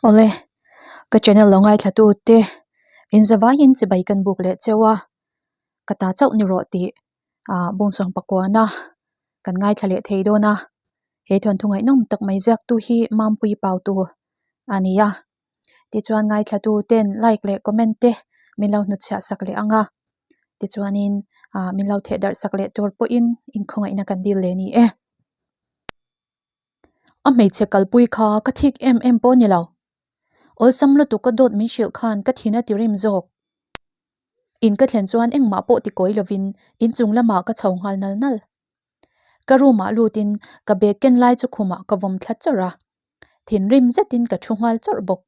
Awle, ka channel lo ngaithla tu te in zavaiin chibai kan buk leh cheu a, ka ta chauh ni rawh tih ah bawngsawm pakuana kan ngaithla leh thei dawn a, he thawnthu ngaihnawm tak mai ziak tu hi Mampui Pautu a ni a, tichuan ngaithla tu ten like leh comment te min lo hnutchhiah sak leh ang a, tichuanin ah min lo theh darh sak leh tur pawhin inkhawngaihna kan dil leh a ni e. A hmeichhe kalpui kha ka thik em em pawh a ni lo. Awlsam lutuk ka dawt min hrilh khan ka thin a ti rim zawk. In ka thlen chuan engmah pawh ti kawi lovin inchung lamah ka chho nghal nal nal. Ka room ah lutin ka bag ken lai chu khumah ka vawm thla chawrh a, thinrim zetin ka thu nghal chawrh bawk.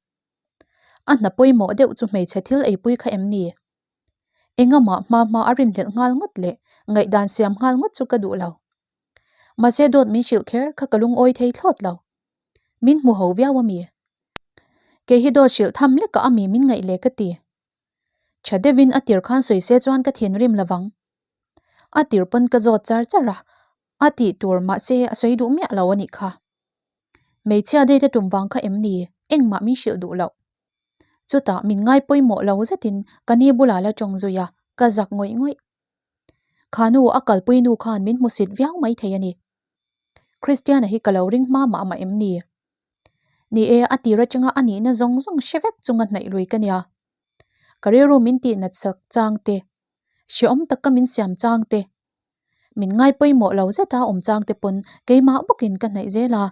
A hna pawimawh deuh chu hmeichhe thil eipui kha em ni? Engamah hma hma a rinhlelh nghal ngawt leh ngaihdan siam nghal ngawt chu ka duh lo. Mahse dawt min hrilh kher kha ka lungawi thei thlawt lo. Min hmu ho viau a mi? Kei hi dawt hrilh tham lekah a mi min ngaih le ka ti. Tha deuhin a tir khan sawi se chuan ka thinrim lovang. A tir pawn ka zawt char char a, a tih tur mahse a sawi duh miah lo a nih kha. Hmeichhia date tum vang kha em ni engmah min hrilh duh loh. Chutah min ngai pawimawh lo zetin ka ni bulah la tawng zui a, ka zak ngawih ngawih. Khanu a kalpui nu khan min hmusit viau mai thei a ni. Christiana hi ka lo ring hma mah mah em ni? Ni e, a tir atanga a nihna zawng zawng hre vek chunga hnaih lui ka nia. Ka rilru min tih nat sak chang te, hrehawm taka min siam chang te, min ngai pawimawh lo zeta awm chang te pawn keimah bawkin ka hnaih zel a.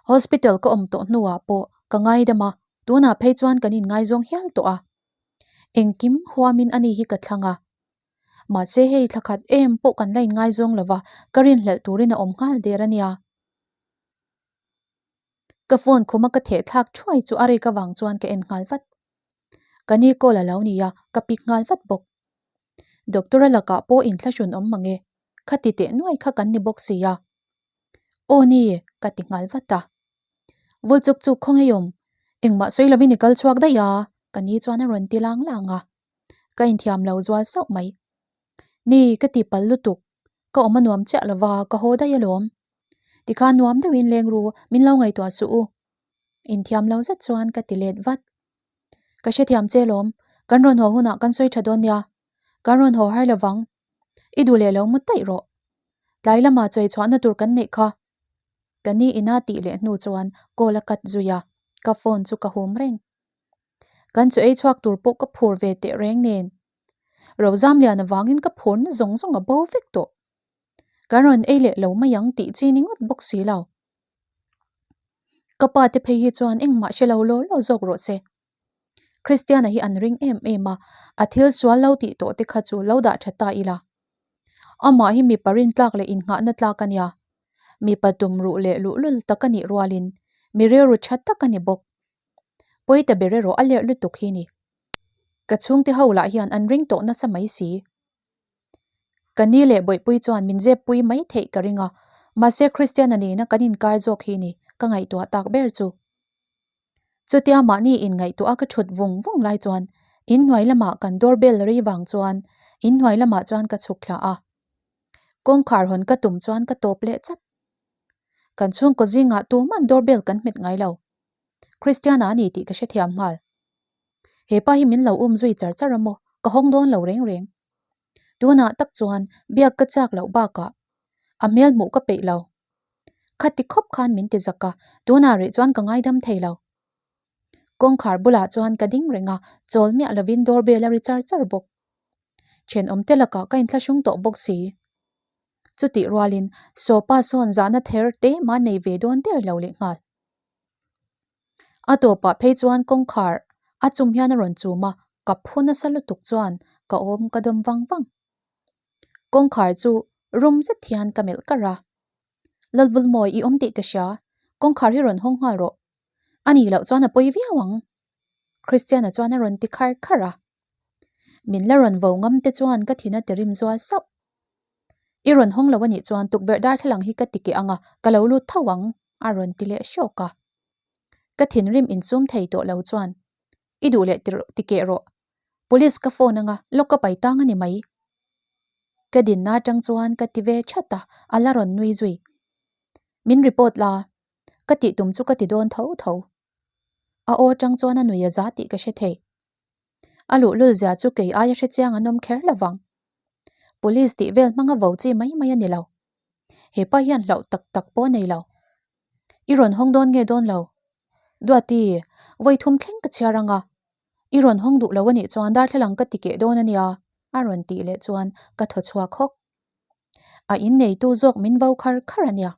Hospital ka awm tawh hnuah pawh ka ngaidam a, tunah phei chuan kan inngaizawng hial tawh a. Engkim huamin ani hi ka thlang a. Mahse hei thla khat em pawh kan la inngaizawng lo va, ka rinhlelh turin a awm nghal der a nia. Ka phone khuma ka theh thlak thuai chu a rek avang chuan ka en nghal vat. Ka ni call a lo ni a, ka pick nghal vat bawk. Doctor a lakah pawh inthlahrun awm mang e, khati teh nuai kha kan ni bawk si a. Aw ni, ka ti nghal vat a. Vul chuk chuk khaw ngei awm, engmah sawi lovin i kal chhuak daih a, ka ni chuan a rawn ti lang lang a. Ka inthiam lo zual sauh mai. Ni, ka ti pal lutuk, ka awm a nuam chiah lova, ka haw daih alawm. Tikhan nuam deuhin leng ru, min lo ngaihtuah suh u. Inthiam lo zet chuan ka ti let vat. Ka hrethiam che lawm, kan rawn haw hunah kan sawi tha dawn nia. Kan rawn haw har lovang. I duh leh lo mu taih rawh. Tlai lamah chawi chhuahna tur kan neih kha. Ka ni ina tih leh hnu chuan call a cut zui a, ka phone chu ka hum reng. Kan chu ei chhuak tur pawh ka phur ve teh reng nen. Rozamlian avangin ka phurna zawng zawng a bo vek tawh. Kan rawn ei leh lo mai ang tih chi ni ngawt bawk si lo. Ka pa te phei hi chuan engmah hre lo law law zawk rawh se. Christiana hi an ring em em a, a thil sual lo tih tawh te kha chu lo dah tha ta ila. Amah hi mipa rintlak leh innghahna tlak a nia. Mipa tumruh leh luhlul tak a nih rualin mi rilru tha tak a ni bawk. Pawi ta ber erawh a lerh lutuk hi ni. Ka chhungte ho lah hian an ring tawh nasa mai si. Ka ni leh Bawihpui chuan min zep pui mai theih ka ring a, mahse Christiana nena kan inkar zawk hi ni ka ngaihtuah tak ber chu. Chutia mahni inngaihtuah a ka thut vung vung lai chuan inhnuai lamah kan door bell ri vang chuan inhnuai lamah chuan ka chhuk thla a. Kawngkhar hawn ka tum chuan ka tawp leh chat. Kan chhungkaw zingah tuman door bell kan hmet ngai lo. Christiana a ni tih ka hrethiam nghal. He pa hi min lo um zui char char a maw? Ka hawng dawn lo reng reng. Tunah tak chuan biak ka chak loh bakah a hmel hmuh ka peih lo. Khati khawp khan min ti zak a, tunah rih chuan ka ngaidam thei lo. Kawngkhar bulah chuan ka ding reng a, chawl miah lovin doorbell a ri char char bawk. Thenawm te lakah ka inthlahrung tawh bawk si. Chutih rualin Sawpa sawn zahna ther te mah nei ve dawn der lo leh nghal. A tawpah phei chuan kawngkhar a chum hian a rawn chum a, ka phu nasa lutuk chuan ka awm ka dawm vang vang. Kawngkhar chu rum zet hian ka melh kar a. Lalvulmawi i awm tih ka hria, kawngkhar hi rawn hawng nghal rawh. A nih loh chuan a pawi viau ang. Christiana chuan a rawn ti khar khar a. Min la rawn vo ngam te chuan ka thin a ti rim zual sauh. I rawn hawng lo a nih chuan tukverh darthlalang hi ka ti keh ang a, ka lo lut tho ang, a rawn ti leh hrawk a. Ka thinrim insum thei tawh lo chuan, I duh leh ti keh rawh. Police ka phone anga lawk ka pai tang a ni mai. Ka dinna atang chuan ka ti ve that a, a la rawn nui zui. Min report la, ka tih tum chu ka ti dawn tho tho. A aw atang chuan a nui a za tih ka hre thei. A luhlul zia chu kei aia hre chiang an awm kher lo vang. Police tih vel hmanga vo chi mai mai a ni lo. He pa hian hlauh tak tak pawh a nei lo. I rawn hawng dawn nge dawn lo? Duati, vawi thum thleng ka chhiar ang a. I rawn hawng duh lo a nih chuan darthlalang ka ti keh dawn a nia, a rawn tih leh chuan ka thaw chhuak hawk. A inneitu zawk min vo khar khar a nia.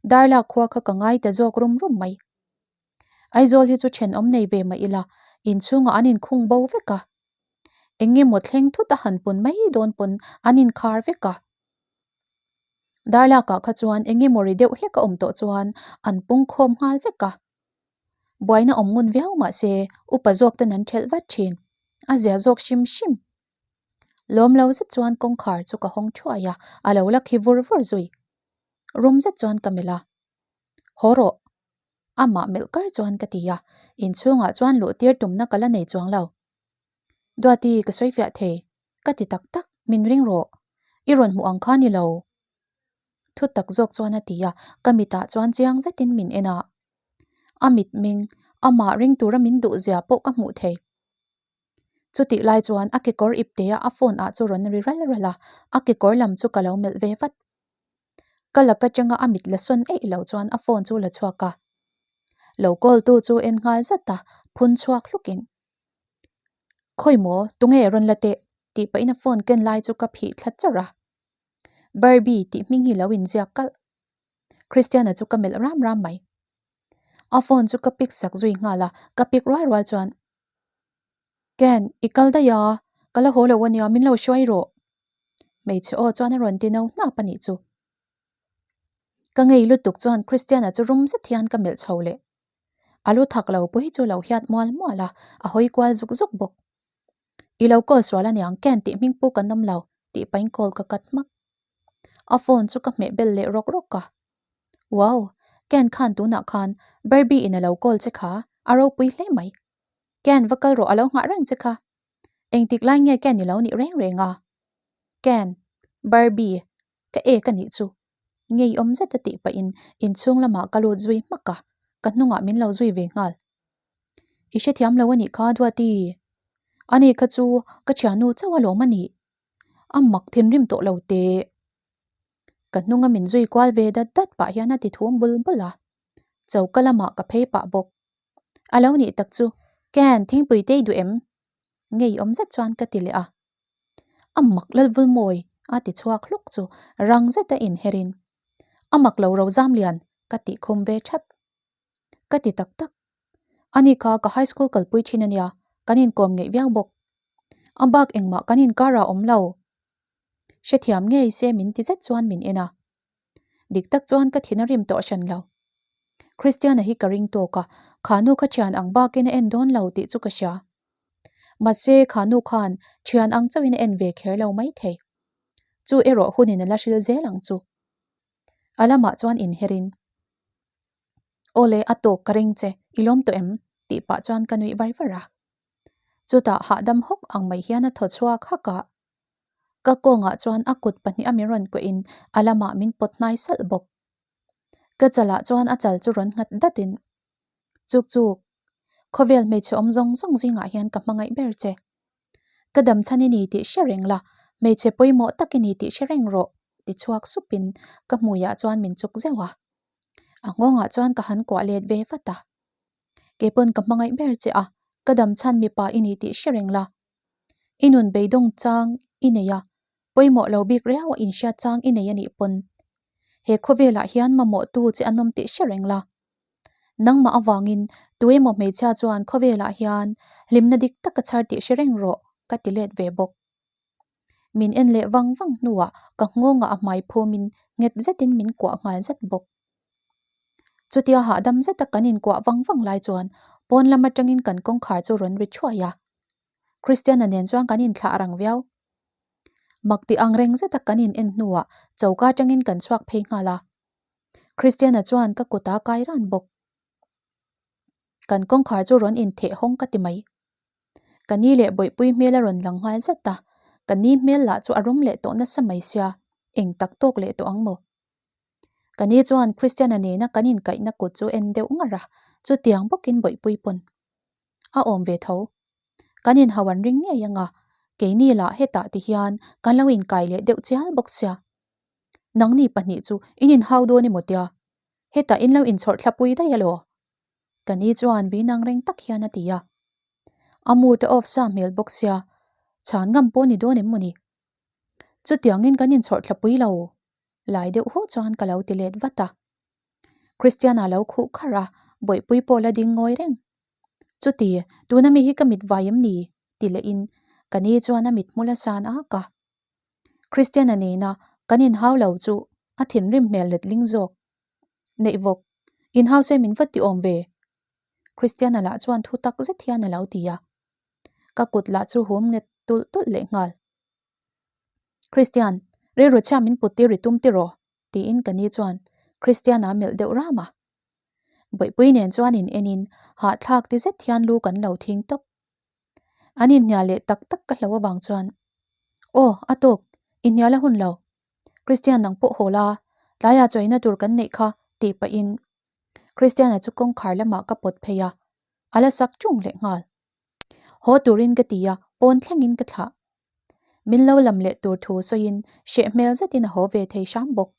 Darlak khua kha ka ngai ta zawk rum rum mai. Aizawl hi chu thenawm nei ve mah ila, inchhungah an inkhung bo vek a. Eng emaw thleng thut a han pun mai dawn pawn an inkhar vek a. Darlakah kha chuan eng emaw ri deuh hlek a awm tawh chuan an pung khawm nghal vek a. Buaina awm ngun viau mah se upa zawk ten an thelh vat thin. A zia zawk hrim hrim. Lawm lo zet chuan kawngkhar chu ka hawng thuai a, a lo la khi vur vur zui. Rum zet chuan ka melh a. Haw rawh. Amah melh kar chuan ka ti a, inchhungah chuan luh tir tumna ka la nei chuang lo. Duati ka sawi fiah thei, ka ti tak tak, min ring rawh. I rawn hmuh ang kha ni lo. Thu tak zawk chuan a ti a, ka mitah chuan chiang zetin min en a. A mitmeng, amah ring tura min duh zia pawh ka hmuh thei. Chutih lai chuan a kekawr iptea a phone ah chu rawn ri ral ral a, a kekawr lam chu ka lo melh ve vat. Ka lak atanga a mit la sawn eih loh chuan a phone chu la chhuak a. Lo call tu chu en nghal zat a, phun chhuak hlukin. Khawi maw, tunge rawn la teh? tih pahin a phone ken lai chu ka phih thla chawrh a. Barbie tih hming hi lo inziak kalh. Christiana chu ka melh ram ram mai. A phone chu ka pick sak zui nghal a, ka pick rual rual chuan Ken, i kal daih a, ka la haw lo ania, min lo hruai rawh. Hmeichhe aw chuan a rawn ti no hnap a nih chu. Ka ngei lutuk chuan Christiana chu rum zet hian ka melh chho leh. A lu thak lo pawh hi chu lo hiat mual mual a, a hawi kual zuk zuk bawk. I lo call sual aniang Ken tih hming pu kan awm lo tih pahin call ka cut hmak. A phone chu ka hmeh bel leh rawk rawk a. Wow! Ken khan tunah khan Barbie in a lo call che kha, a ropui hle mai. Ken va kal rawh a lo nghah reng che kha. Engtik lai nge Ken i lo nih reng reng a? Ken, Barbie, ka ek a nih chu. Ngeiawm zet a tih pahin inchhung lamah ka lut zui hmak a, ka hnungah min lo zui ve nghal. I hrethiam lo a nih kha Duati. Ani kha chu ka thiannu chauh alawm a nih. A mak thinrim tawh lo teh. Ka hnunga min zui kual ve dat dat pah hian a ti thum bul bul a. Choka lamah ka phei pah bawk. A lo nih tak chu, Ken, thingpui te i duh em? Ngeiawm zet chuan ka ti leh a. A mak Lalvulmawi a ti chhuak hluk chu rang zeta inherin, A mak lo Rozamlian ka tih khum ve that. Ka ti tak tak. Ani kha ka high school kalpui thin a nia, kan inkawm ngeih viau bawk. A bak engmah kan inkar ah awm lo. Hrethiam ngei se min ti zet chuan min en a. Dik tak chuan ka thin a rim tawh hran lo. Christiana hi ka ring tawk a, kha nu kha thian ang bakin a en dawn lo tih chu ka hria. Mahse kha nu khan thian ang chauhin a en ve kher lo maithei. Chu erawh hunin a la hril zel ang chu. A lamah chuan inherin. Aw le, a tawk ka ring che, i lawm tawh em? tih pah chuan ka nuih var var a. Chutah hahdam hawk ang mai hian a thaw chhuak hak a. Ka kawngah chuan a kut pahnih a min rawn kuahin a lamah min pawt hnai salh bawk. Ka chalah chuan a chal chu rawn nghat datin, Chuk chuk, khawvel hmeichhe awm zawng zawng zingah hian ka hmangaih ber che. Ka dam chhan i ni tih hre reng la, hmeichhe pawimawh tak i ni tih hre reng rawh, ti chhuak supin ka hmuiah chuan min chuk zeuh a. A nghawngah chuan ka han kuah let ve vat a. Kei pawn ka hmangaih ber che a, ka dam chhan mipa i ni tih hre reng la. I nun beidawng chang i nei a, pawimawh lo bik riau a inhriat chang i nei a nih pawn. He khawvelah hian mamawhtu che an awm tih hre reng la. Nangmah avangin tuemaw hmeichhia chuan khawvelah hian hlimna dik tak a chhar tih hre reng rawh ka ti let ve bawk. Min en leh vang vang hnuah ka nghawngah a hmai phumin nghet zetin min kuah nghal zet bawk. Chutia hahdam zeta kan inkuah vang vang lai chuan pawn lam atangin kan kawngkhar chu rawn ri thuai a. Christiana nen chuan kan inthlah rang viau. Mak tih ang reng zeta kan in en hnuah choka atangin kan chhuak phei nghal a. Christiana chuan ka kut a kai ran bawk. Kan kawngkhar chu rawn intheh hawng ka ti mai. Ka ni leh bawihpui hmel a rawn lang nghal zat a, ka ni hmel lah chu a rum leh tawh nasa mai sia, eng tak tawk leh tawh ang maw? Ka ni chuan Christiana nena kan inkaihna kut chu en deuh ngar a, Chutiang bawkin bawihpui pawn a awm ve tho. Kan inhau an ring ngei anga, keini lah hetah ti hian kan lo inkai leh deuh chial bawk sia. Nangni pahnih chu in inhau dawn emaw tia, hetah in lo inchhawrh thlapui daih alaw? Ka ni chuan vin ang reng tak hian a ti a. A mood a off sa hmel bawk sia, chhan ngam pawh ni dawn em maw ni? Chutiangin kan inchhawrh thlapui lo lai deuh hu chuan ka lo ti let vat a. Christiana lo khuh kharh a, bawihpui pawh la ding ngawi reng. Chuti, tuna mi hi ka mit vai em ni? ti lehin ka ni chuan a mit hmul a san ak a. Christiana nena kan inhau lo chu a thinrim hmel letling zawk. Neih vawk, inhau se min va ti awm ve? Christiana lah chuan thu tak zet hian a lo ti a. Ka kut lah chu hum nghet tulh tulh leh nghal. Christian, rilru chhia min put tir i tum tiraw? tiin ka ni chuan Christiana melh deuh ram a. Bawihpui nen chuan in enin hahthlak ti zet hian lu kan lo thing tawp. An inhnial leh tak tak ka hlo avang chuan, Aw, a tawk, inhnial a hun lo. Christian nang pawh haw la, tlaiah chawiina tur kan neih kha tih pahin Christiana chu kawngkhar lamah ka pawt phei a, a la sak ṭung leh nghal. Haw turin ka ti a, pawn thlengin ka thlah. Min lo lam leh tur thu sawiin hreh hmel zetin a haw ve thei hram bawk.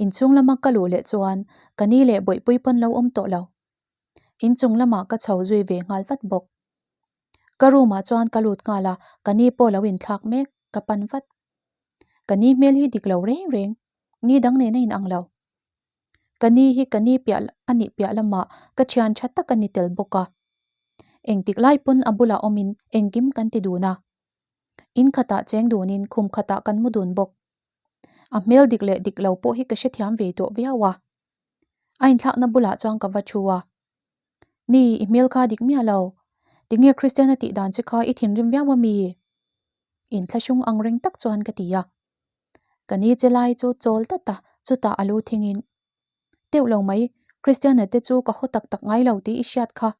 Inchhung lama ka luh leh chuan ka ni leh bawihpui pawn lo awm tawh lo. Inchung lamah ka chho zui ve nghal vat bawk. Ka room ah chuan ka lut nghal a, ka ni pawh lo inthlak mek, ka pan vat. Ka ni hmel hi dik lo reng reng, ni dang nen a inang lo. Ka ni hi ka ni piah a nih piah lamah ka thian tha tak a ni tel bawk a. Engtik lai pawn a bulah awmin engkim kan ti dun a. In khatah cheng dunin khum khatah kan mu dun bawk. A hmel dik leh dik lo pawh hi ka hrethiam ve tawh viau a. A inthlakna bulah chuan ka va thu a. Ni, i hmel kha dik miah lo. Tinge Christian a tih dan che kha i thinrim viau a mi? Inthlahrung ang reng tak chuan ka ti a. Ka ni che lai chu chawl tlat a, chutah a lu thingin, Teuh lo mai, Christiana te chu ka haw tak tak ngai lo tih i hriat kha.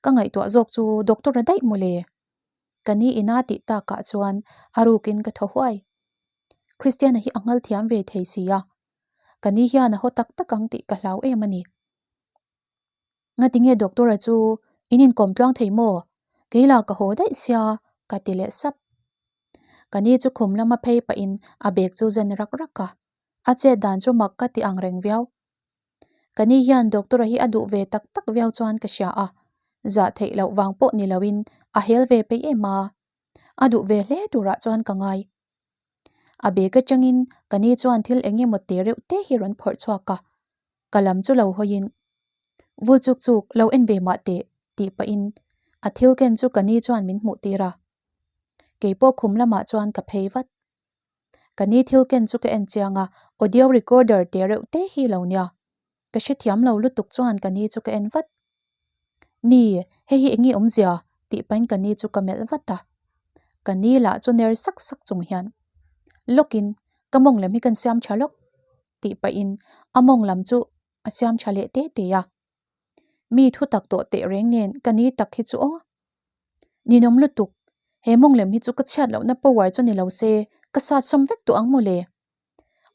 Ka ngaihtuah zawk chu doctor a daih mawle. Ka ni ina tih takah chuan a rukin ka thaw huai. Christiana hi a nghal thiam ve thei si a, ka ni hian a haw tak tak ang tih ka hlau em a ni. Ngatinge doctor a chu in inkawm tluang thei maw? Kei lah ka haw daih sia ka ti leh sap. Ka ni chu khum lama phei pahin a bag chu zen rak rak a, a chet dan chu mak ka ti ang reng viau. Ka ni hian doctor a hi a duh ve tak tak viau chuan ka hria a, zah theih loh vang pawh ni loin a hel ve peih em a, a duh ve hle turah chuan ka ngai. A bag atangin ka ni chuan thil eng emaw te reuh te hi rawn phawrh chhuak a, ka lam chu lo hawiin Vul chuk chuk lo en ve mah teh tih pahin a thil ken chu ka ni chuan min hmuh tir a. Kei pawh khum lamah chuan ka phei vat. Ka ni thil ken chu ka en chiang a, audio recorder te reuh te hi lo nia. Ka hrethiam lo lutuk chuan ka ni chu ka en vat. Ni, hei hi eng nge awmzia? tih pahin ka ni chu ka melh vat a. Ka ni lah chu ner sak sak chung hian, Lawkin, ka mawng lem hi kan siam tha lawk, tih pahin a mawng lam chu a siam tha leh te te a. Mi thu tak tawh teh reng nen ka ni tak hi chu aw. Ninawm lutuk, he mawng lem hi chu ka chhiat lohna power chu ni lo se ka sat sawm vek tawh ang mawle.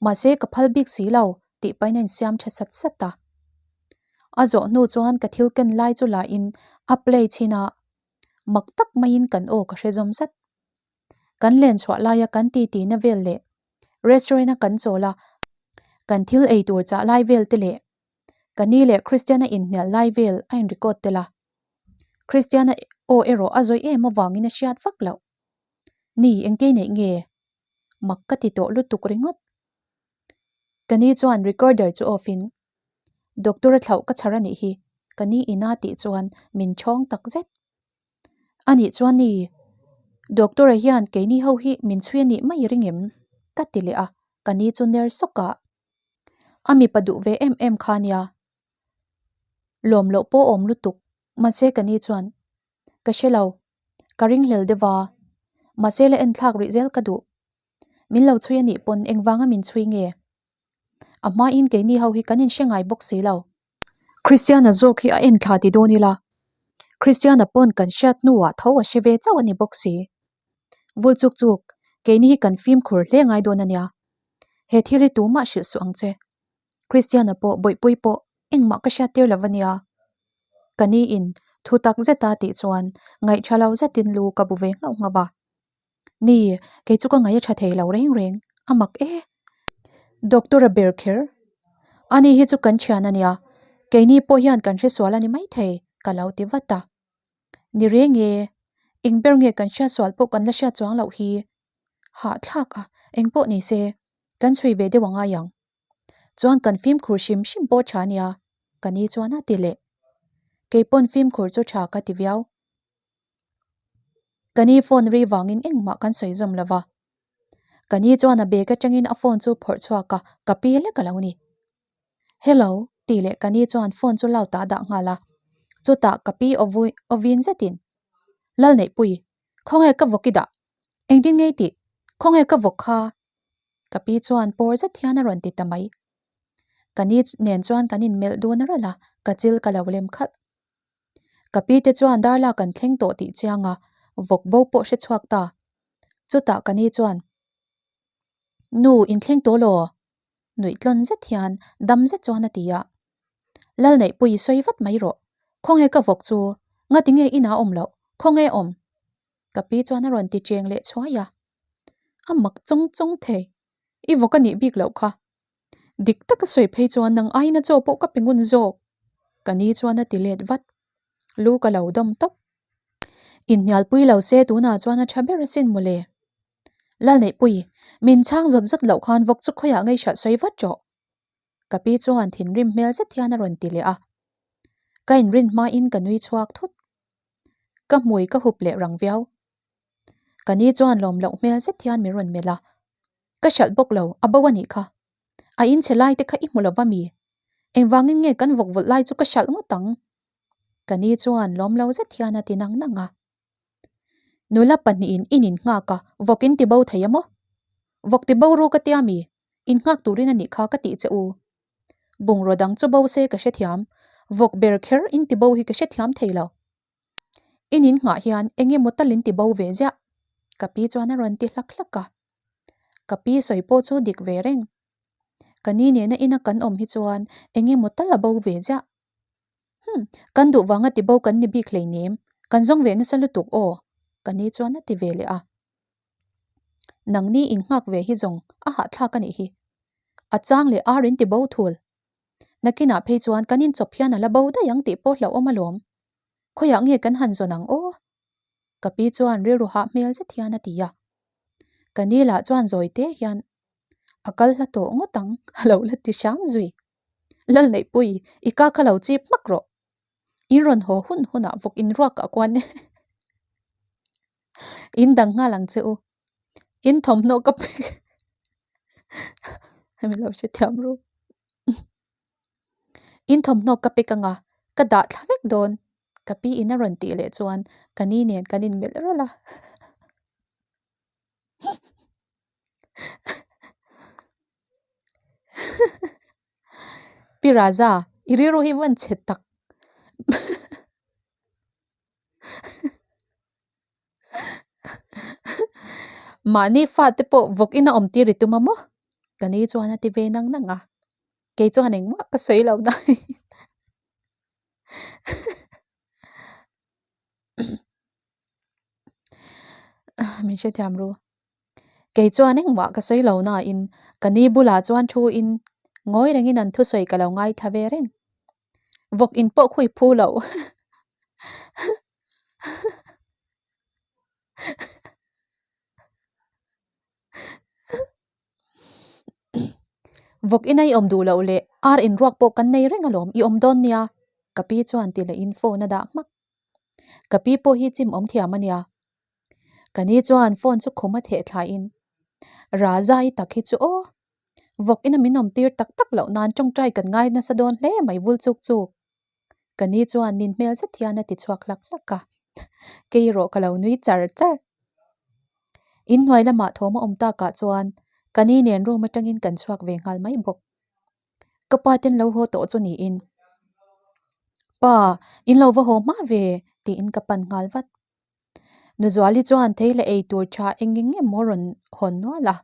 Mahse ka phal bik si lo tih pahin a insiam tha sat sat a. A zawh hnu chuan ka thil ken lai chu lahin a play chhin a, mak tak maiin kan aw ka hre zawm zat. Kan len chhuah laia kan titi na vel leh restaurant a kan chawl a, kan thil ei tur chah lai vel te leh ka ni leh Christian-a inhnial lai vel a in record tel a. Christian-a aw erawh a zawih em avangin a hriat vak loh. Ni, engte neih nge? Mak ka ti tawh lutuk ringawt. Ka ni chuan recorder chu off in, Doctor a thlauh ka chhar a nih hi, ka ni ina tih chuan min chhawng tak zet. A nih chuan ni, Doctor a hian keini ho hi min chhui a nih mai ring em? Ka ti leh a, ka ni chu ner sawk a. A mipa duh ve em em kha nia. Lawm loh pawh awm lutuk, mahse ka ni chuan, Ka hre lo, ka ringhlel deuh va, mahse la enthlak rih zel ka duh. Min lo chhui a nih pawn engvanga min chhui nge? A hmain keini ho hi kan inhre ngai bawk si lo. Christiana zawk hi a enthla ti dawn ila, Christiana pawn kan hriat hnuah tho a hre ve chauh a ni bawk si. Vul chuk chuk, keini hi kan fimkhur hle ngai dawn a nia. He thil hi tumah hrilh suh ang che. Christiana pawh bawihpui pawh engmah ka hriat tir lo a nia. Ka ni in thu tak zeta tih chuan ngaihṭha lo zetin lu ka bu ve nghauh nghauh a. Ni, kei chu ka ngaih a ṭha thei lo reng reng, a mak e. Doctor a ber kher. Ani hi chu kan ṭhian a nia, keini pawh hian kan hresual a ni maithei, ka lo ti vat a. Ni reng e, eng ber nge kan hriatsual pawh kan la hriat chuang loh hi. Hahthlak a, eng pawh ni se, kan chhui ve deuh a ngai ang. Chuan kan fimkhur hrim hrim pawh tha nia, ka ni chuan a ti leh. Kei pawn fimkhur chu tha ka ti viau. Ka ni phone ri vangin engmah kan sawi zawm lo va. Ka ni chuan a bag atangin a phone chu phawrh chhuak a, ka pi lek a lo ni. Hello, tih leh ka ni chuan phone chu loud ah a dah nghal a. Chutah ka pi awvin zetin, Lalneihpui, khawnge ka vawk i dah? Engtin nge i tih? Khawnge ka vawk kha? Ka pi chuan pawr zet hian a rawn ti ta mai. Ka ni nen chuan kan inmelh dun ralh a, ka chil ka lo lem khalh. Ka pi te chuan darla kan thleng tawh tih chiang a, vawk bo pawh hre chhuak ta. Chutah ka ni chuan, Nu, inthleng tawh law? Nuih tlawn zet hian dam zet chuan a ti a. Lalneihpui i sawi vat mai rawh. Khawnge ka vawk chu? Ngati nge inah a awm loh? Khawnge awm? Ka pi chuan a rawn ti cheng leh chhuai a. A mak chawng chawng thei. I vawk a nih bik loh kha. Dik taka sawi phei chuan nang aina chaw pawh ka pe ngun zawk. Ka ni chuan a ti let vat. Lu ka lo dawm tawp. Inhnialpui lo se tunah chuan a tha ber asin mawle. Lalneihpui, min chhang zawt zawt loh khan vawk chu khawiah ngei hralh sawi vat rawh. Ka pi chuan thinrim hmel zet hian a rawn ti leh a. Ka inrin hmain ka nui chhuak thut. Ka hmui ka hup leh rang viau. Ka ni chuan lawm loh hmel zet hian min rawn melh a. Ka hralh bawk lo, a bo a nih kha. A in chhe lai te kha i hmu lo va mi? Engvangin nge kan vawk vawlh lai chu ka hralh ngawt ang? Ka ni chuan lawm lo zet hian a ti nang nang a. Nula pahnihin in innghak a, vawk in ti bo thei a maw? Vawk ti bo ru ka tia mi? Innghak turin a nih kha ka tih che u. Bungraw dang chu bo se ka hrethiam, vawk ber kher in ti bo hi ka hrethiam thei lo. In in nghah hian eng emaw tal in ti bo ve ziah, ka pi chuan a rawn ti hlak hlak a. Ka pi sawi pawh chu dik ve reng. Ka ni nena ina kan awm hi chuan eng emaw tal a bo ve ziah. Hum, kan duh vanga ti bo kan ni bik hleinem, kan zawng ve nasa lutuk aw, ka ni chuan a ti ve leh a. Nangni in nghak ve hi zawng a hahthlak a nih hi. A chang leh ar in ti bo thul. Nakinah phei chuan kan inchawp hian a la bo daih ang tih pawh hlauhawm alawm. Khawiah nge kan han zawn ang aw? Ka pi chuan rilru hah hmel zet hian a ti a. Ka ni lah chuan zawi te hian a kal hla tawh ngawt ang a lo la ti hram zui. Lalneihpui, i ka kha lo chip hmak rawh. In rawn haw hun hunah vawk in ruak ah kuan e. In dang nghal ang che u. In thawmhnaw ka pek. Hemi lo hrethiam ru. In thawmhnaw ka pek anga ka dah thla vek dawn. Ka pi in a rawn tih leh chuan ka ni nen kan inmelh rawlh a. Pi Raja, i rilru hi van chhe tak. Mahni fate pawh vawk in a awm tir i tum a maw? Ka ni chuan a ti ve nang nang a. Kei chuan engmah ka sawi lo na. Min hrethiam ru. Kei chuan engmah ka sawi lo nain ka ni bulah chuan thu in ngawi rengin an thusawi ka lo ngaithla ve reng. Vawk in pawh khui phu lo. Vawk ina i awm duh loh leh ar in ruak pawh kan nei reng alawm i awm dawn nia ka pi chuan ti leh in phone a dah hmak. Ka pi pawh hi chim awm thiam a nia. Ka ni chuan phone chu khum a theh thla in Raza i tak hi chu aw vawk ina min awm tir tak tak loh nan tawngtai kan ngai nasa dawn hle mai vul chuk chuk. Ka ni chuan nin hmel zet hian a ti chhuak hlak hlak a, kei erawh ka lo nui char char. In hnuai lamah thawm a awm takah chuan ka ni nen room atangin kan chhuak ve nghal mai bawk. Ka pa ten lo haw tawh chu niin, Pa, in lo va haw hma ve tiin ka pan nghal vat. Nuzuali chuan thei leh ei tur tha eng eng emaw rawn hawn nual a,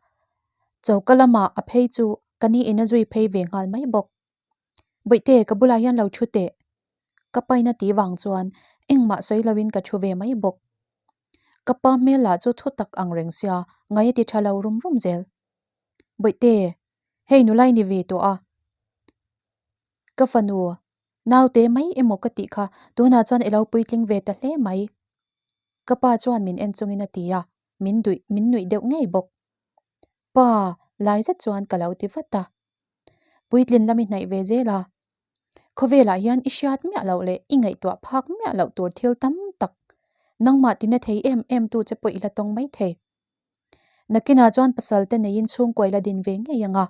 choka lamah a phei chu ka ni in a zui phei ve nghal mai bawk. Bawihte, ka bulah hian lo thu teh. Ka pain a tih vang chuan engmah sawi loin ka thu ve mai bawk. Ka pa hmel lah chu thu tak ang reng sia ngai a ti tha lo rum rum zel. Bawihte, hei nula i ni ve tawh a. Ka fanu, naute mai emaw ka tih kha tunah chuan i lo puitling ve ta hle mai. Ka pa chuan min en chungin a ti a, min duih min nuih deuh ngei bawk. Pa, lai zet chuan ka lo ti vat a. Puitlin lam i hnaih ve zel a, Khawvelah hian i hriat miah loh leh i ngaihtuah phak miah loh tur thil tam tak nangmah tina thei em em tu che pawh i la tawng mai thei. Nakinah chuan pasal te neiin chhungkua i la din ve ngei ang a,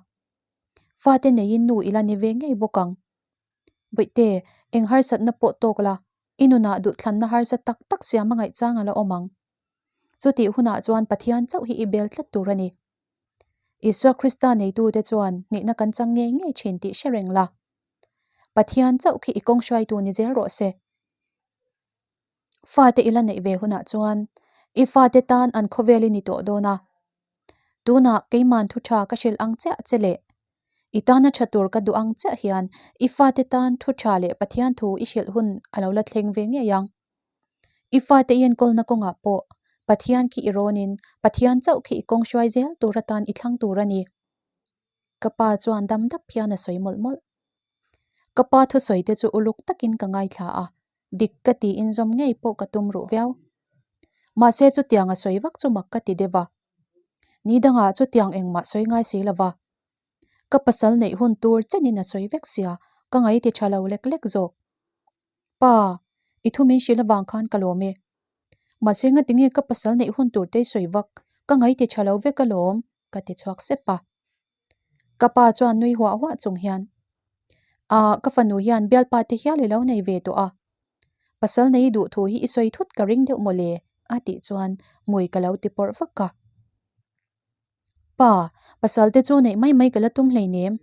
fate neiin nu i la ni ve ngei bawk ang. Bawihte, eng harsatna pawh tawk la, i nunah duhthlanna harsa tak tak siam a ngaihchang a la awm ang. Chutih hunah chuan Pathian chauh hi i bel tlat tur a ni. Isua Krista neitute chuan hnihna kan chang ngei ngei thin tih hre reng la. Pathian chauh khi i kawng hruaitu ni zel rawh se. Fate i la neih ve hunah chuan i fate tan an khawvel i ni tawh dawn a. Tunah keiman thu tha ka hrilh ang chiah che leh i tana tha tur ka duh ang chiah hian i fate tan thu tha leh Pathian thu i hrilh hun a lo la thleng ve ngei ang. I fate i enkawlna kawngah pawh Pathian khi i rawnin Pathian chauh khi i kawng hruai zel tur atan i thlang tur a ni. Ka pa chuan dam dap hian a sawi mawlh mawlh. Ka pa thusawi te chu uluk takin ka ngaithla a, dik ka tiin zawm ngei pawh ka tum ruh viau. Mahse chutiang a sawi vak chu mak ka ti deuh a. Ni dangah chutiang engmah sawi ngai si lova. Ka pasal neih hun tur chenin a sawi vek sia, ka ngaiti tha lo lek lek zawk. Pa, i thu min hrilh avang khan ka lawm e. Mahse ngatinge ka pasal neih hun tur te i sawi vak, ka ngaiti tha lo vek alawm, ka ti chhuak sep a. Ka pa chuan nui huah huah chung hian, Ah, ka fanu hian bialpa te hial i lo nei ve tawh a. Pasal nei duh thu hi i sawi thut ka ring deuh mawle, a tih chuan hmui ka lo ti pawrh vak a. Pa, pasal te chu neih mai mai ka la tum hleinem.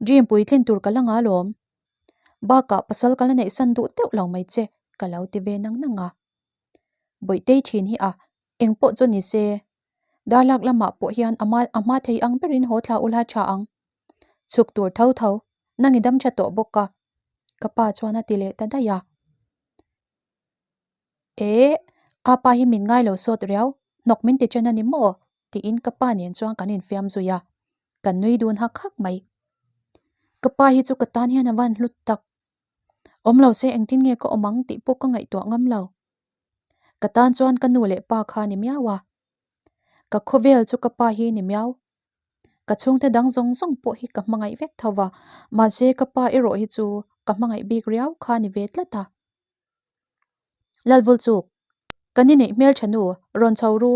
Dream puitlin tur ka la nga alawm. Bakah pasal ka la neihsan duh deuh lo mai che ka lo ti ve nang nang a. Bawihtei thin hi a, eng pawh chu ni se, darlak lamah pawh hian a a hma thei ang berin haw thla ula tha ang. Chhuk tur tho tho, nang i dam tha tawh bawk a, ka pa chuan a ti leh ta daih a. Eh, apa hi min ngai lo sawt riau, hnawk min ti chen a ni maw? tiin ka pa nen chuan kan infiam zui a, kan nui dun hak hak mai. Ka pa hi chu ka tan hian a van hlut tak. Awm lo se engtin nge ka awm ang tih pawh ka ngaihtuah ngam lo. Ka tan chuan ka nu leh pa kha ni miau a. Ka khawvel chu ka pa hi ni miau. Ka chhungte dang zawng zawng pawh hi ka hmangaih vek tho va, mahse ka pa erawh hi chu ka hmangaih bik riau kha ni ve tlat a. Lalvul chuk, kan inneih hmeltha nu rawn chho ru,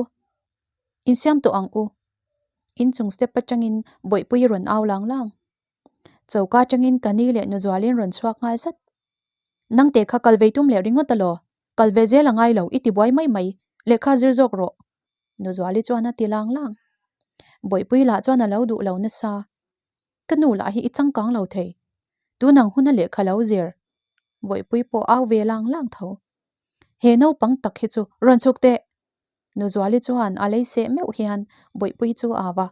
insiam tawh ang u. Inchung step atangin bawihpui rawn au lang lang. Choka atangin ka ni leh Nuzualin rawn chhuak nghal zat. Nangte kha kal vei tum leh ringawt alaw, kal ve zel a ngai lo i ti buai mai mai, lehkha zir zawk rawh. Nuzuali chuan a ti lang lang. Bawihpui lah chuan a lo duh lo nasa. Ka nu lah hi i changkang lo thei. Tunang huna lehkha lo zir. Bawihpui pawh au ve lang lang tho. He naupang tak hi chu rawn chhuk teh! Nuzuali chuan a lei seh meuh hian Bawihpui chu a au a.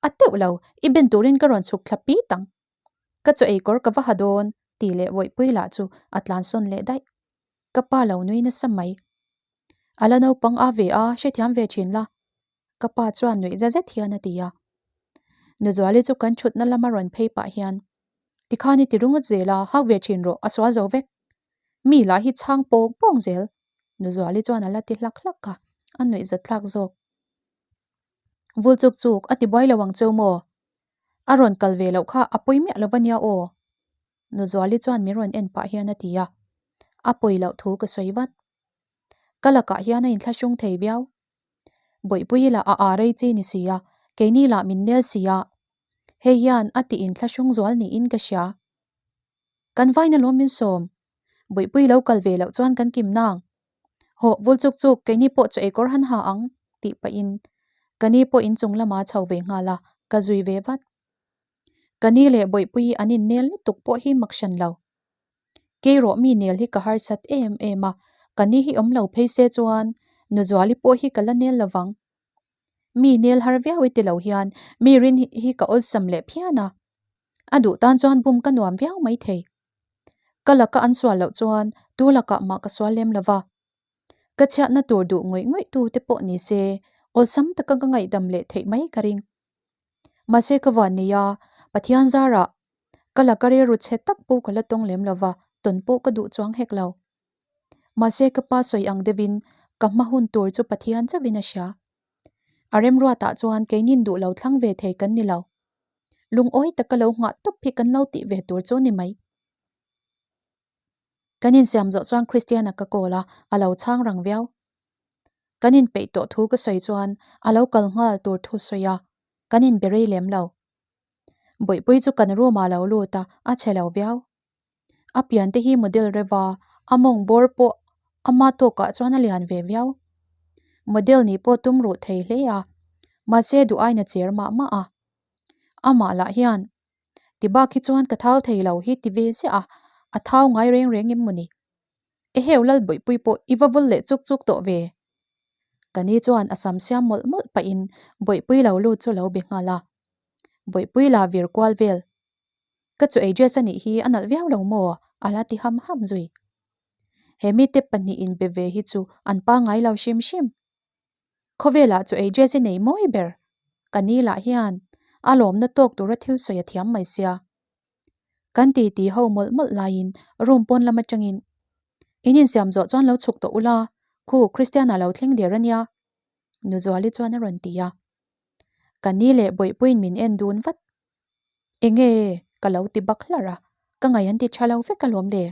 A teuh lo, i ben turin ka rawn chhuk thla pit ang. Ka chaw ei kawr ka va ha dawn tih leh Bawihpui lah chu a tlansawn leh daih. Ka pa lo nui nasa mai. A la naupang a ve a, hrethiam ve thin la. Ka pa chuan nuih za zet hian a ti a. Nuzuali chu kan thutna lama rawn phei pah hian, Tikhan i ti ringawt zel a, hau ve thin rawh, a sual zo vek. Mi lah hi chhang pawng pawng zel. Nuzuali chuan a la ti hlak hlak a, a nuih zat thlak zawk. Vul chuk chuk, a ti buai lo ang cheu maw? A rawn kal ve loh kha a pawi miah lo va nia aw. Nuzuali chuan min rawn en pah hian a ti a, a pawi loh thu ka sawi vat. Ka lakah hian a inthlahrung thei viau. Bawihpui lah a aa rei chi ni si a, keini lah min nel si a. Hei hian a ti inthlahrung zual niin ka hria. Kan vain alawm min sawm. Bawihpui lo kal ve loh chuan kan kim nang. Hawh, vul chuk chuk, keini pawh chaw eikawr han ha ang, tih pahin ka ni pawh inchung lama chho ve nghal a, ka zui ve vat. Ka ni leh Bawihpui an innel lutuk pawh hi mak hran lo. Keirawh mi nel hi ka harsat em em a, ka ni hi awm lo phei se chuan Nuzuali pawh hi ka la nel lovang. Mi nel har viau i ti lo hian mi rin hi ka awlsam leh phian a, a duh tan chuan bum ka nuam viau mai thei. Ka laka an sual loh chuan tu lakah mah ka sual lem lo va. Ka chhiatna tur duh ngawih ngawih tu te pawh ni se awlsam taka ka ngaihdam leh theih mai ka ring. Mahse ka van nei a, Pathian zarah ka laka rilru chhe tak pawh ka la tawng lem lo va, tawn pawh ka duh chuang hek lo. Mahse ka pa sawi ang deuhin ka hma hun tur chu Pathian chauhin a hria. A remruatah chuan keinin duh lo thlang ve thei kan ni lo. Lungawi taka lo nghah tawp hi kan lo tih ve tur chu ni mai. Kan insiam zawh chuan Christiana ka call a, a lo chhang rang viau. Kan inpeih tawh thu ka sawi chuan a lo kal nghal tur thu sawi a, kan inbe rei lem lo. Bawihpui chu kan room ah a lo lut a, a chhe lo viau. A pian te hi model reuh a, a mawng bawr pawh ama tawkah chuan a lian ve viau. Model nih pawh tum ruh thei hle a, mahse duh aina cher mah mah a. Amah lah hian Ti bak hi chuan ka thau thei lo hi ti ve ziah a, a thau ngai reng reng em mawni? Eheu Lalbawihpui pawh i va vul leh chuk chuk tawh ve. Ka ni chuan a sam siam mawlh mawlh pahin Bawihpui lo lut chu lo be nghal a. Bawihpui la vir kual vel. Ka chu ei dress a nih hi a nalh viau lo maw? a la ti ham ham zui. He mite pahnih inbe ve hi chu an pangngai lo hrim hrim. Khawvelah chu ei dress i nei mawi ber. Ka ni lah hian a lawmna tawk tura thil sawi a thiam mai sia. Kan ti ti ho mawlh mawlh laiin room pawn lam atangin In insiam zawh chuan lo chhuk tawh ula, khu Christiana lo thleng der ania Nuzuali chuan a rawn ti a. Ka ni leh Bawihpuiin min en dun vat. Enge ka lo ti bak hlarh a, ka ngaih an ti tha lo vek alawm le.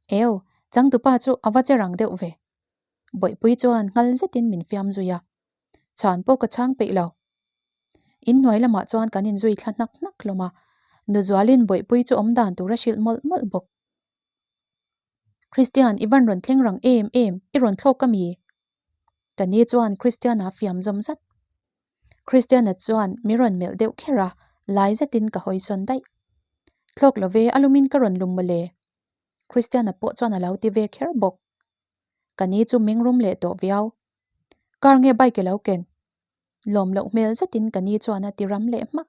Eo, changtupa chu a va che rang deuh ve. Bawihpui chuan nghal zetin min fiam zui a, chhan pawh ka chhang peih lo. In hnuai lamah chuan kan inzui thla hnak hnak hlawm a, Nuzualin Bawihpui chu awm dan tur a hrilh mawlh mawlh bawk. Christian, i van rawn thleng rang em em, i rawn thlawk a mi? Ka ni chuan Christian-a fiam zawm zat. Christian-a chuan mi rawn melh deuh kher a, lai zetin ka hawi sawn daih. Thlawk lo ve, a lumin ka rawn lum mawle. Christian-a pawh chuan a lo ti ve kher bawk. Ka ni chu meng rum leh tawh viau. Car nge bike i lo ken? Lawm loh hmel zetin ka ni chuan a ti ram leh hmak.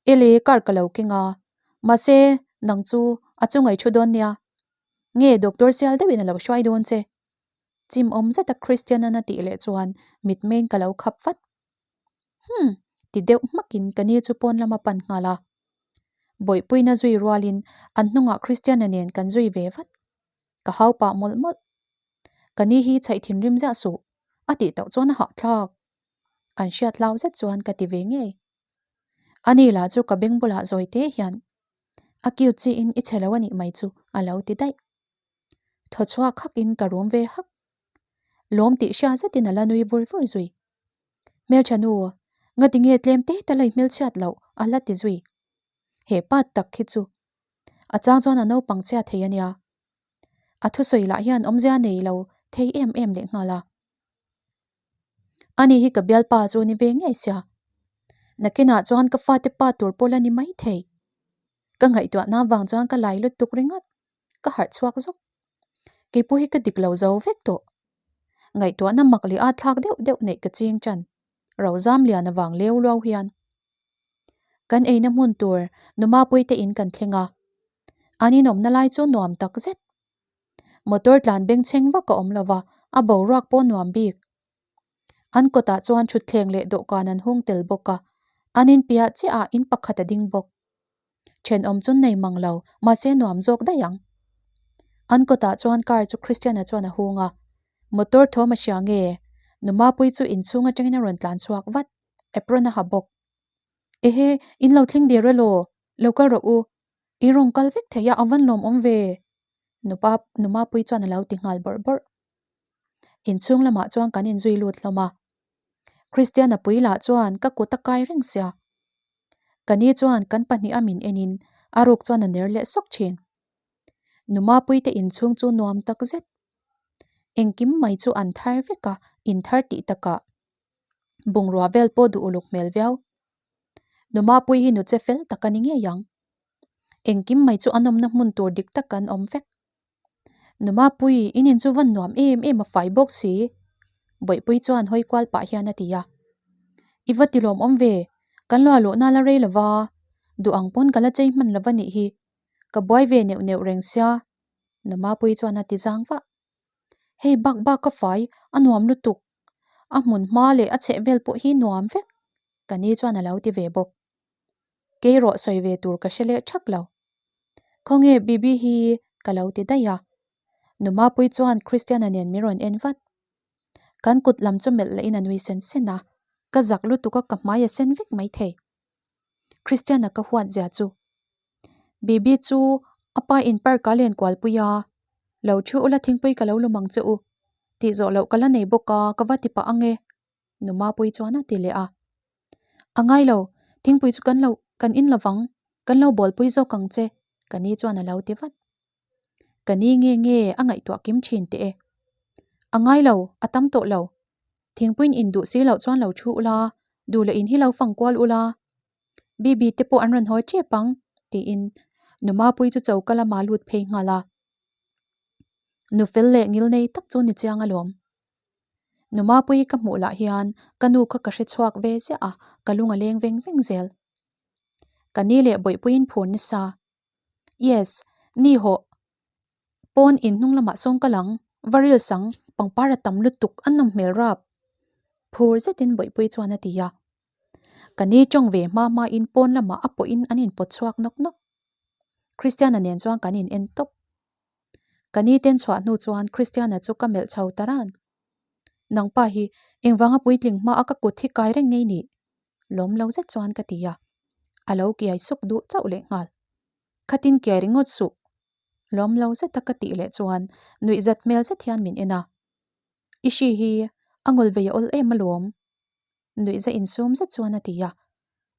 Ele, car ka lo keng a, mahse nang chu a chungaih thu dawn nia. Nge doctor sial deuhin a lo hruai dawn che? Chim awm zeta Christian-an a tih leh chuan mitmeng ka lo khap vat. Humm! Ti deuh hmakin ka ni chu pawn lama pan nghal a. Bawihpuina zui rualin an hnungah Christian-a nen kan zui ve vat. Ka hau pah mawlh mawlh. Ka ni hi chhaih thinrim ziah suh, a tih tauh chuan a hahthlak. An hriat hlau zet chuan ka ti ve ngei. Ani lah chu ka beng bulah zawi te hian a cute chiin i chhe lo a nih mai chu a lo ti daih. Thaw chhuak hakin ka rum ve hak. Lawm tih hria zetin a la nui vur vur zui. Hmeltha nu, ngati nge tlem te te la i hmelchhiat loh a la ti zui. He pa tak khi chu a chang chuan a naupang chhia thei a nia. A thusawi lah hian awmzia nei lo thei em em leh nghal a. Ani hi ka bialpa chu ni ve ngei sia. Nakinah chuan ka fate pa tur pawh la ni mai thei. Ka ngaihtuahna vang chuan ka lai lutuk ringawt. Ka harh chhuak zawk. Keipawh hi ka dik lo zo vek tawh. Ngaihtuahna mak leh a thlak deuh deuh neih ka ching tan. Rozam lian avang leu luau hian. Kan eina hmun tur Numapui te in kan thleng a. An inawmna lai chu nuam tak zet. Motor tlan bengchheng vak a awm lo va, a boruak pawh nuam bik. An kawtah chuan thutthleng leh dawhkan an hung tel bawk a, an inpiah chiah ah in pakhat a ding bawk. Thenawm chu nei mang lo, mahse nuam zawk daih ang. An kawtah chuan car chu Christian-a chuan a hung a, motor thawm a hria nge? Numapui chu inchhung atangin a rawn tlan chhuak vat, apron a ha bawk. Ehe, in lo thleng der elaw? Lo kal rawh u. I rawn kal vek thei a, a van lawmawm ve. Nupa, Numapui chuan a lo ti nghal bawrh bawrh. Inchhung lamah chuan kan inzui lut hlawm a. Christian-a pui lah chuan ka kut a kai reng sia. Ka ni chuan kan pahnih a min enin a ruk chuan a ner leh sawk thin. Numapui te inchhung chu nuam tak zet. Engkim mai chu an thar vek a, in thar tih takah bungrua vel pawh duh uluk hmel viau. Numapui hi nu che fel tak a ni ngei ang. Engkim mai chu a nawmna hmun tur dik tak an awm vek. Numapui, in in chu van nuam em em a fai bawk si. Bawihpui chuan hawi kual pah hian a ti a. I va ti lawmawm ve, kan luah luhna la rei lova, duh ang pawn ka la chei hman lova nih hi. Ka buai ve neuh neuh reng sia, Numapuii chuan a ti zang vah. Hei bak bak ka fai, a nuam lutuk. A hmun hma leh a chheh vel pawh hi nuam vek, ka ni chuan a lo ti ve bawk. Kei rawh sawi ve tur ka hre leh thak lo. Khawnge Bibi hi ka lo ti daih a. Numapuii chuan Christiana nen min rawn en vat. Kan kut lam chu melh lahin a nui sen sen a, ka zak lutuk a ka hmai a sen vek maithei. Christiana ka huat zia chu. Bibi chu a pa in park ah len kual pui a, lo thu ula thingpui ka lo lum ang che u tih zawh loh ka la nei bawk a ka va ti pah ang e nu Mapuii chuan a ti leh a. A ngai lo, thingpui chu kan lo kan in lovang, kan lo bawlpui zawk ang che ka ni chuan a lo ti vat. Ka ni nge nge a ngaihtuah kim thin teh e. A ngai lo, a tam tawh lo. Thingpuiin in duh si loh chuan lo thu ula, duh leh in hi lo fang kual ula. Bibi te pawh an rawn hawi tep ang, tiin Nu Mapuii chu choka lama lut phei nghal a. Nu fel leh ngil nei tak chu ni chiang alawm. Nu Mapuii ka hmuh lah hian ka nu kha ka hre chhuak ve ziah a, ka lung a leng veng veng zel. Ka ni leh Bawihpuiin phur nisa. Yes, ni hawh. Pawn in hnung lamah sawn ka lang, va ril sang, pangpar a tam lutuk a nawm hmel rap. Phur zetin Bawihpuii chuan a ti a. Ka ni tawng ve hma hma in pawn lamah a pawhin an inpawt chhuak nawk nawk. Christiana nen chuan kan in en tawp. Ka ni ten chhuah hnu chuan Christiana chu ka melh chho ta ran. Nangpa hi engvanga puitling hma a ka kut hi kai reng ngei nih? Lawm lo zet chuan ka ti a. A lo kiai suk duh chauh leh nghal. Khatin kiai ringawt suh. Lawm lo zeta ka tih leh chuan nuihzat hmel zet hian min en a. I hri hi a ngawl vei a awl em alawm. Nuihza insum zet chuan a ti a.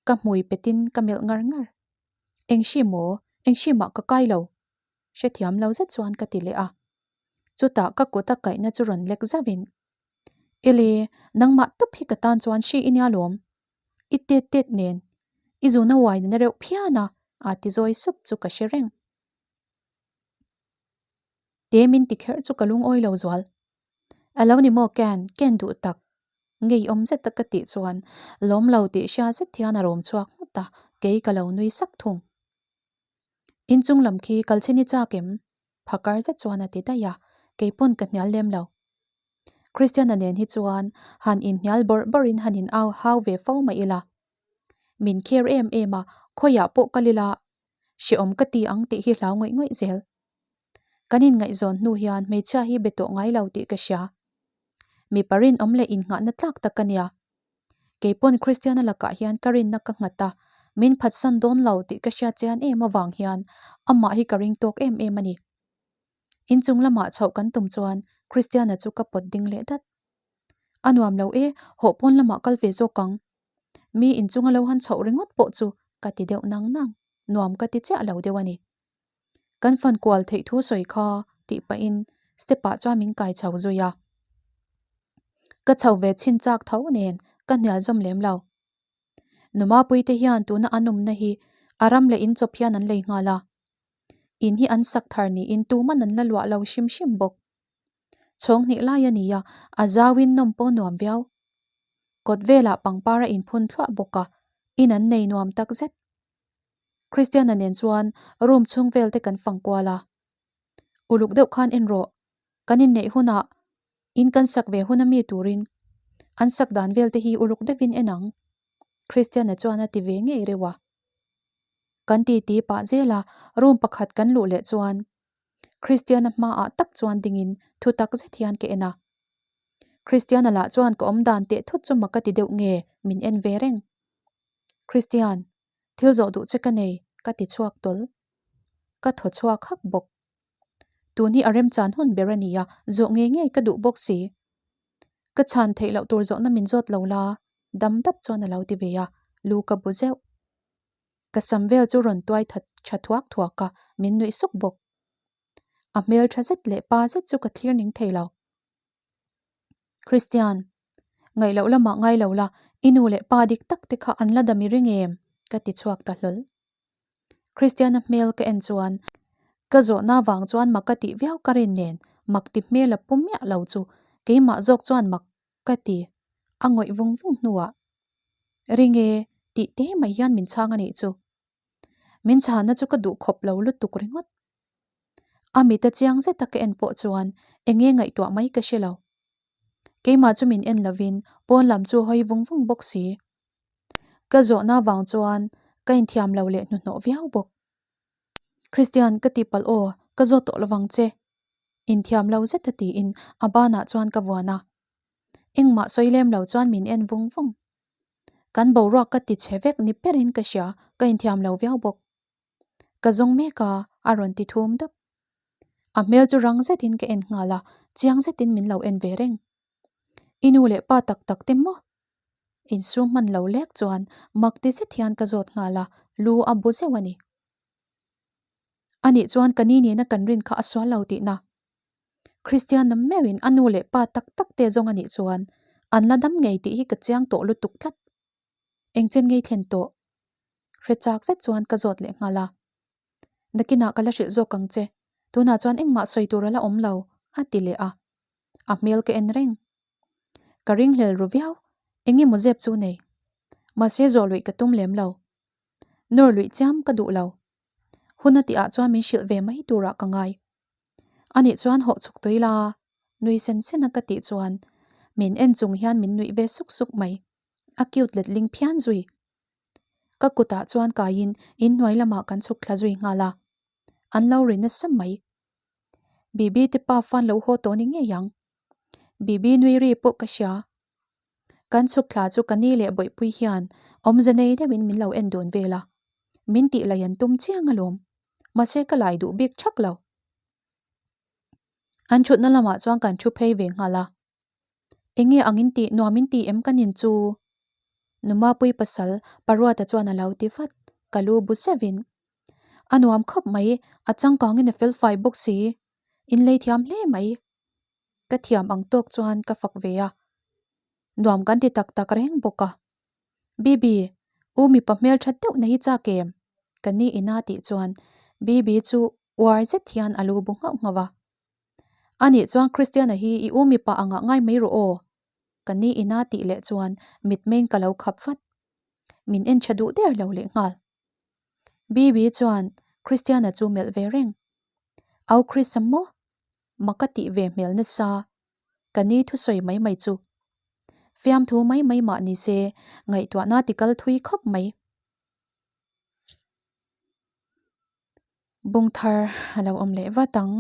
Ka hmui petin ka melh ngar ngar. Eng hri maw? Eng hri mah ka kai lo. Hrethiam lo zet chuan ka ti leh a. Chutah ka kut a kaihna chu rawn lek zauhin, Ele, nangmah tawp hi ka tan chuan hri i nia lawm. I tet tet nen, i zuna uai nana reuh phian a, a ti zawi sup chu ka hre reng. Te min ti kherh chu ka lungawi lo zual. A lo ni maw Ken, Ken duh tak. Ngeiawm zet a ka tih chuan lawm lo tih hria zet hian a rawm chhuak nghut a, kei ka lo nui sak thung. Inchung lam khi kal chhin i chak em? Phakar zet chuan a ti daih a, kei pawn ka hnial lem lo. Christiana nen hi chuan han inhnial bawrh bawrhin han in au hau ve fo mai ila. Min care em em a, khawiah pawh kal ila hrehawm ka ti ang tih hi hlau ngawih ngawih zel. Kan inngaihzawn hnu hian hmeichhia hi be tawh ngai lo tih ka hria. Mipa rinawm leh innghahna tlak tak ka nia. Kei pawn Christiana lakah hian ka rinna ka nghat a, min phatsan dawn lo tih ka hriat chian em avang hian amah hi ka ring tawk em em a ni. Inchung lamah chhoh kan tum chuan Christiana chu ka pawt ding leh dat. A nuam lo e, hawh pawn lamah kal ve zawk ang. Mi inchunga lo han chhoh ringawt pawh chu ka ti deuh nang nang, nuam ka ti chiah lo deuh a ni. Kan fan kual theih thu sawi kha tih pahin step ah chuan min kai chho zui a. Ka chho ve chhin chak tho nen ka hnial zawm lem lo. Numapui te hian tuna an awmna hi a ram leh in chawp hian an lei nghal a. In hi an sak thar niin tuman an la luah lo hrim hrim bawk. Chhawng hnih lai a ni a, a zauin nawm pawh nuam viau. Kawt velah pangpar a inphun thluah bawk a, in an nei nuam tak zet. Christiana nen chuan room chhung vel te kan fang kual a. Uluk deuh khan en rawh, kan inneih hunah in kan sak ve hun ami turin an sak dan vel te hi uluk deuhin en ang, Christiana chuan a ti ve ngei reuh a. Kan ti ti pah zel a, room pakhat kan luh leh chuan Christiana hmaah tak chuan dingin thu tak zet hian ka en a. Christiana lah chuan ka awm dan teh thut chu mak ka ti deuh nge min en ve reng. Christian, thil zawh duh che ka nei, ka ti chhuak tawl. Ka thaw chhuak hak bawk. Tun hi a remchan hun ber a ni a, zawh ngei ngei ka duh bawk si. Ka chhan theih loh tur zawhna min zawt lo la, dam dap chuan a lo ti ve a, lu ka bu zeuh. Ka sam vel chu rawn tuai tha tha thuak thuak a, min nuih suk bawk. A hmel tha zet leh pa zet chu ka thlir ning thei lo. Christian, ngaih loh lamah ngai lo la, i nu leh pa dik tak te kha an la dam i ring em? ka ti chhuak ta hlawl. Christiana hmel ka en chuan ka zawhna vang chuan mak ka tih viau ka rin nen mak ti hmel a pu miah lo chu keimah zawk chuan mak ka ti a ngawih vung vung hnuah ring e tih te mai hian min chhang a nih chu. Min chhana chu ka duh khawp lo lutuk ringawt. A mita chiang zeta ka en pawh chuan enge ngaihtuah mai ka hre lo. Keimah chu min en lovin pawn lam chu hawi vung vung bawk si. Ka zawhna vang chuan ka inthiam lo leh hnuhnawh viau bawk. Christian ka ti palh aw, ka zawt tawh lovang che. Inthiam lo zeta tiin a banah chuan ka vuan a. Engmah sawi lem lo chuan min en vung vung. Kan boruak ka ti chhe vek ni perin ka hria, ka inthiam lo viau bawk. Ka zawng mek a, a rawn ti thum dap. A hmel chu rang zetin ka en nghal a, chiang zetin min lo en ve reng. I nu leh pa tak tak te maw? Insum hman lo lek chuan mak ti zet hian ka zawt nghal a, lu a bu zeuh a ni. Anih chuan ka ni nena kan rin kha a sual lo tihna. Kristian na meuhin a nu leh pa tak tak te zawng anih chuan an la dam ngei tih hi ka chiang tawh lutuk tlat. Engchen ngei thlen tawh? Hre chak zet chuan ka zawt leh nghal a. Nakinah ka la hrilh zawk ang che, tunah chuan engmah sawi tur a la awm lo, a ti leh a. A hmel ka en reng. Ka ringhlel ru viau, eng emaw zep chu nei. Mahse zawh luih ka tum lem lo. Nawr luih chiam ka duh lo. Hun a tihah chuan min hrilh ve mai turah ka ngai. Anih chuan hawh chhuk tui la, nui sen sen a ka tih chuan min en chung hian min nuih ve suk suk mai. A cute letling phian zui. Ka kutah chuan kaiin inhnuai lamah kan chhuk thla zui nghal a. An lo ri nasa mai. Bibi te pa fan lo haw tawh ni ngei ang. Bibi nui ri pawh ka hria. Kan chhuk thla chu ka ni leh bawihpui hian awmze nei deuhin min lo en dun vel a. Min tih lai an tum chiang alawm. Mahse ka lai duh bik thak lo. An thutna lamah chuan kan thu phei ve nghal a. Enge ang in tih nuam in ti em ka nin chu? Numapui pasal Paruata chuan a lo ti vat, ka lu bu zeuhin. A nuam khawp mai, a changkangin a fel fai bawk si. In lei thiam hle mai. Ka thiam ang tawk chuan ka fak ve a. Nuam kan ti tak tak reng bawk a. Bibi, u mipa hmeltha deuh nei chak em? Ka ni ina tih chuan Bibi chu uar zet hian a lu bu nghauh nghauh a. Anih chuan Christiana hi i u mipa angah ngai mai rawh aw. Ka ni ina tih leh chuan mitmeng ka lo khap vat. Min en tha duh der lo leh nghal. Bibi chuan Christiana chu melh ve reng. Au Chris a maw? Mak a tih ve hmel nasa. Ka ni thusawi mai mai chu. Fiamthu mai mai mah ni se ngaihtuahna ti kal thui khawp mai. Bung thar a lo awm leh vat ang.